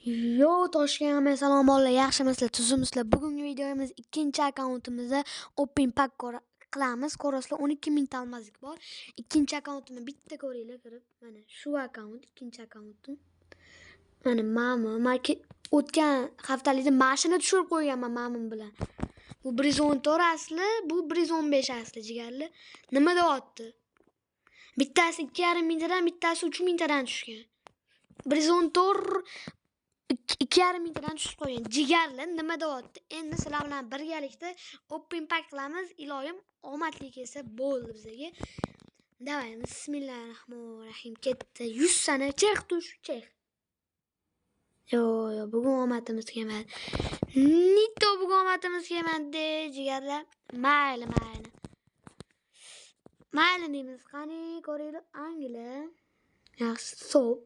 Yo, Toshkent, salom bolalar, yaxshimisizlar, tuzukmisizlar? Bugungi videomiz ikkinchi akkauntimizda open pack qilamiz. Ko'rasizlar, 12 mingta алмазик bor. Ikkinchi akkauntimni bitta ko'ringlar kirib. Mana shu akkaunt, ikkinchi akkauntim. Mana mami, man o'tgan haftalikda mashina tushirib qo'yganman mamim bilan. Bu 114 asli, bu 115 asli, jigarlar. Nima deyapti? Bittasi 2,5 mingtadan, bittasi 3 mingtadan tushgan. 114 2,5 mingtadan tushib qolgan. Jigarlar, nima deyapti? Endi sizlar bilan birgalikda open pack qilamiz. Iloyim omadli kelsa bo'ldi bizga. Давай, bismillahirrohmanirrohim. Ketdi. 100 sana chex tush, chex. Yo'q, yo'q, bugun omadimiz kelmadi. Nito bugun omadimiz kelmadi, jigarlar. Mayli, mayli. Mayli deymiz. Qani, ko'raylik. Angliya. Yaxshi, Soap.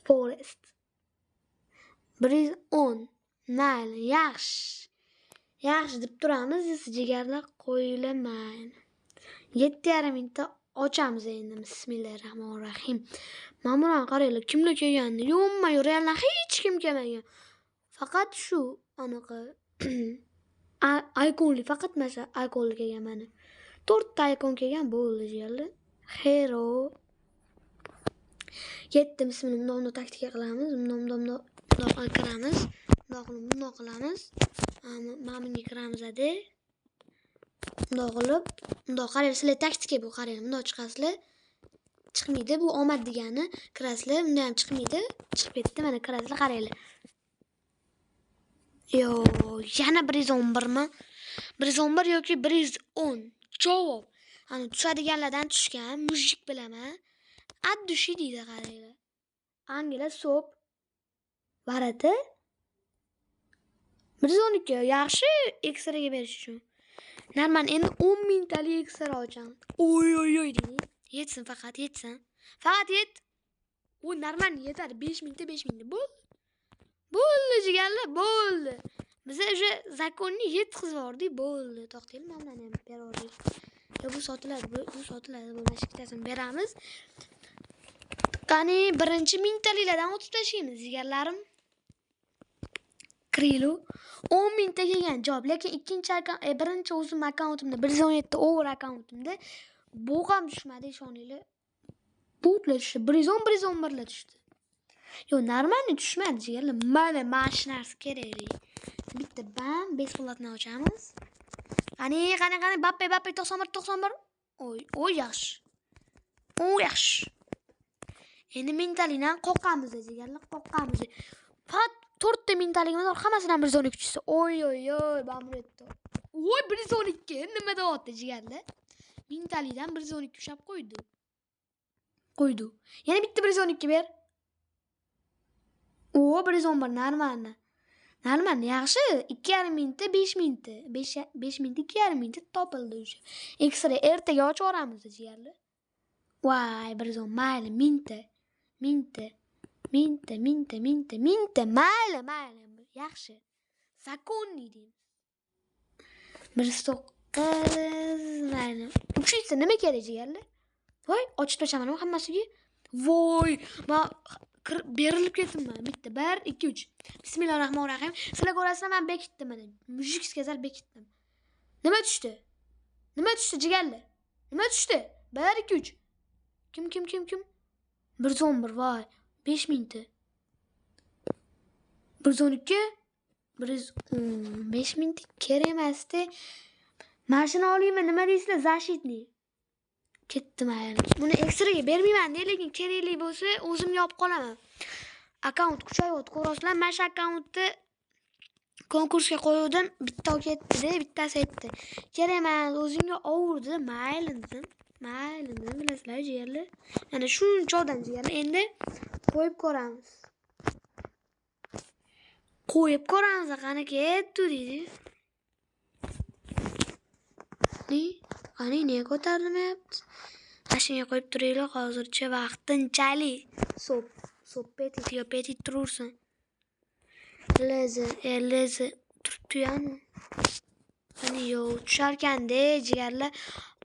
Forest. 110. Mayli, yaxshi. Yaxshi deb turamiz, jigarlar, qo'yinglar, mayli. 7,5 mingta ochamiz endi. Bismillahirrohmanirrohim. Mana bularni qaranglar, kimlar kelganini. Yo'qma, realdan hech kim kelmagan. Faqat shu anaqa ikonli, faqat mana shu ikonli kelgan mana. To'rtta ikon kelgan bo'ldi, jigarlar. Hero. Ketdi, bismillah, bundoq bundoq taktika qilamiz. Bundoq bundoq bundoq bundoq kiramiz. Bundoq qilib bundoq qilamiz. Mana bunga kiramiz adi. Bundoq qilib, bundoq qaranglar, sizlar taktika bu, qaranglar, bundoq chiqasizlar. Chiqmaydi, bu omad degani. Kirasizlar, bunda ham chiqmaydi. Chiqib ketdi, mana kirasizlar, qaranglar. Yo'q, yana 111 mi? 111 yoki 110. Javob. Ani tushadiganlardan tushgan, мужик bilaman. От души deydi, qaranglar. Angela Soap. Varati 112 yaxshi ekstraga berish uchun. Normal, endi 10 mingtalik ekstra ochamiz. Oy oy oy deydi. Yetsin, faqat yetsin. Faqat yet. U normal yetadi. 5 mingta, 5 mingta. Bo'ldi. Bo'ldi, jigarlar, bo'ldi. Biz уже законni yetkazib yubordik, bo'ldi. To'xtanglar, mana bularni ham berib yuboraylik. Yo, bu sotiladi, bu sotiladi. Bu mana shu ikkitasini beramiz. Qani, birinchi mingtaliklardan o'tib tashlaymiz, jigarlarim. Krilo 10 mingta kelgan javob, lekin ikkinchi birinchi o'zim akkauntimda 117 over akkauntimda bu ham tushmadi, ishoninglar. Butlar tushdi. 110, 111 lar tushdi. Yo'q, нормально tushmadi, jigarlar. Mana shu narsa kerakli. Bitta bam бесплатно ochamiz. Qani, qani, qani, Bappe, Bappe 91, 91. Oy, oy, yaxshi. O, yaxshi. Endi mingtalikdan qoqamiz, jigarlar, qoqamiz. Faqat to'rtta mingtaligimiz bor, hammasidan 112 tushsa. Oy, oy, oy, bamretto. Oy, 112 nima deyapti, jigarlar? Mingtalikdan 112 ushlab qo'ydi. Qo'ydi. Yana bitta 112 ber. O, 111 нормально. Нормально, yaxshi. 2,5 mingta, 5 mingta. 5 5 mingta, 2,5 mingta topildi o'sha. Ekstra ertaga ochib yuboramiz, jigarlar. Voy, 110, mayli, mingta. Mingta. Mingta, mingta, mingta, mingta, mayli, mayli. Yaxshi. Законный deymiz. 109, mayli. 300 nima kerak, jigarlar? Voy, ochib tashlamadim hammasiga. Voy, man berilib ketdimman. Bitta, 1, 2, 3. Bismillahirrohmanirrohim. Sizlar ko'rasizlar, men bekitdim mana. Мужик сказал bekitdim. Nima tushdi? Nima tushdi, jigarlar? Nima tushdi? 1, 2, 3. Kim, kim, kim, kim? 111, voy. 5 mingta. 112, 115 mingta kerak emasdi. Mana shuni olaymi, nima deysizlar, защитный? Ketdi, mayli. Buni ekstraga bermayman, lekin kerakli bo'lsa o'zim yopib qolaman. Akkaunt kuchayyapti, ko'rasizlar. Mana shu akkauntni konkursga qo'yuvdim, bitta ketdi, bittasi aytdi. Kerak emas, o'zingga ovur dedi, mayli dedim. Mayli dedim, bilasizlar, jigarlar. Mana shuncha odam, jigarlar. Endi qo'yib ko'ramiz. Qo'yib ko'ramiz, qani ketdi deydi. Ni? Qani, nega ko'tarilmayapti? Mana qo'yib turaylik hozircha vaqtinchalik. So'p, so'p petit yo petit turursin. Leze, leze turibdi yani. Qani, yo'q, tusharkan-da, jigarlar.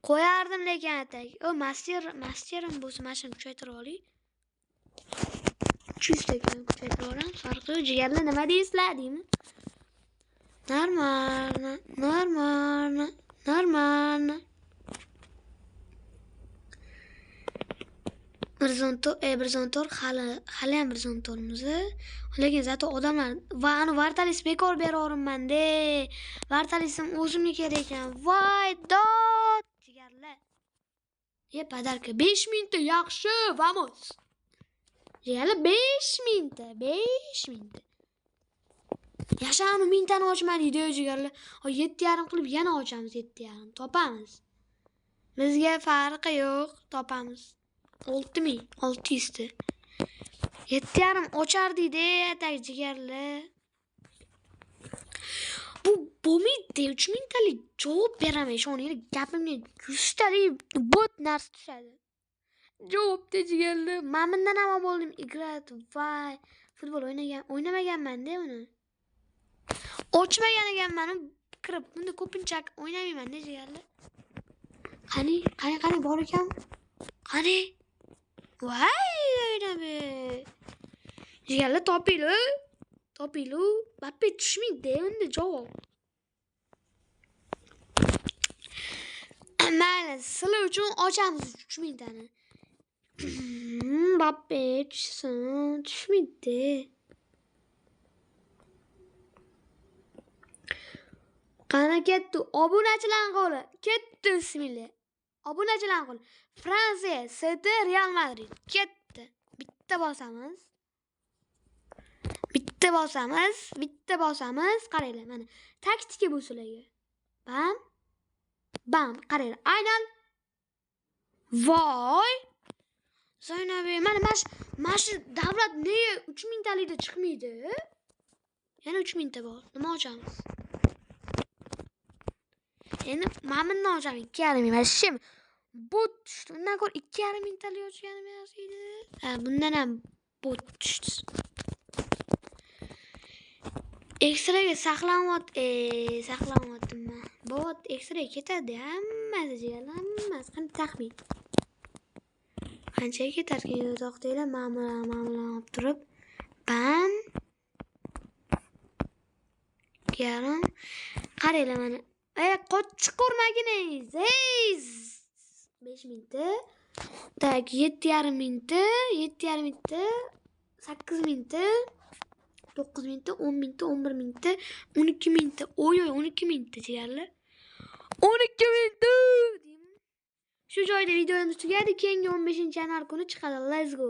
Qo'yardim lekin atak. O, master, masterim bo'lsa, mana shuni kuchaytirib olay. 300 ta kuchaytirib. Farqi yo'q, jigarlar, nima deysizlar deymi? Нормально, нормально, нормально. 114, hali ham 114miz. Lekin zato odamlar va ani vartalis bekor beraverman-de. Vartalisim o'zimga kerak ekan. Voy dod jigarlar. E podarka 5000 ta yaxshi, vamos. Jigarlar 5000 ta, 5000 ta. Yaxshi, ani 1000 tani ochmadik-da jigarlar. O 7.5 qilib yana ochamiz, 7.5 topamiz. Bizga farqi yo'q, topamiz. 6600 ta. 7.5 ochardik-da, atak jigarlar. Bu bo'lmaydi, 3000 talik javob beraman, ishoninglar, gapimga 100 talik bot narsa tushadi. Javobda jigarlar. Men bundan ham bo'ldim. Играть, voy, futbol o'ynamaganman-da uni. Ochmagan ekanman, kirib. Bunda ko'pincha o'ynamayman-da jigarlar. Qani, qani, qani bor ekan. Qani. Voy, o'ynami. Jigarlar topinglar. Topinglar. Mbappe tushmaydi unda javob. Mayli, sizlar uchun ochamiz 3000 tani. Mbappe tushsin, tushmaydi. Qani ketdi. Obunachilar qo'li. Ketdi bismillah. Obunachilar qo'li. Fransiya, ST, Real Madrid. Ketdi. Bitta bosamiz. Bitta bosamiz, bitta bosamiz. Qaranglar, mana taktika bu sizlarga. Bam. Bam, qaranglar. Aynan. Voy! Zaynab, mana mana shu davlat nega 3000 talikda chiqmaydi? Yana 3000 ta bor. Nima ochamiz? Endi mana bundan ochamiz. 2.5 ming. Mana shu bot tushdi. Undan ko'ra 2.5 ming talik ochganim yaxshi edi. Ha, bundan ham bot tushdi. Ekstraga saqlanyaptimi? Bot ekstraga ketadi hammasi jigarlar, hammasi. Qani taxmin. Qanchaga ketarkan yotoqdagilar? Mana bularni olib turib. Bam. Yarim. Qaranglar mana. Qochib ko'rmaginingiz. Ey! 5000 ta. Tak, 7.5 mingta, 7.5 mingta, 8 mingta, 9 mingta, 10 mingta, 11 mingta, 12 mingta. Oy oy, 12 mingta jigarlar. 12 mingta deymi? Shu joyda videomiz tugadi. Keyingi 15-yanvar kuni chiqadi. Let's go.